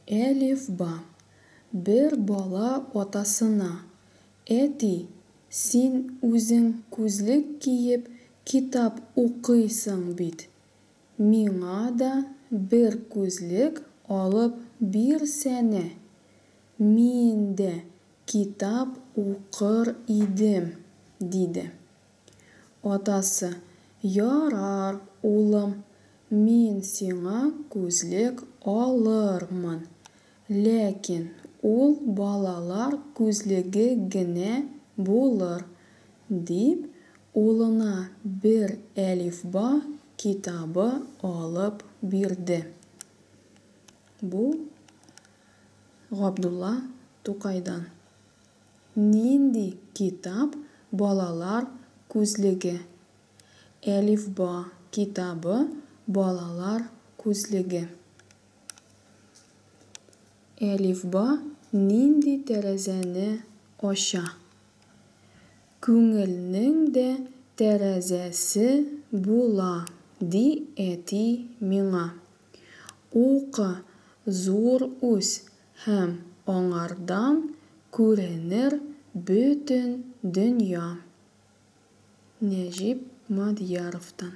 Әлифба. Бер бала атасына: Әти, син үзең күзлек киеп китап укыйсың бит, миңа да бер күзлек алып бирсәнә, мин дә китап укыр идем, диде. Атасы: Ярар, улым, мин сиңа күзлек алырмын, ләкин ул балалар күзлеге генә булыр, дип, улына бер Әлифба китабы алып бирде. Бу Габдулла Тукайдан. Нинди китап балалар күзлеге? Әлифба китабы балалар күзлеге. Әлифба нинди тәрәзәне ача? Күңелнең дә тәрәзәсе була, ди әти миңа. Укы, зур үс һәм аңардан күренер бөтен дөнья. Нәҗип Мадьяровтан.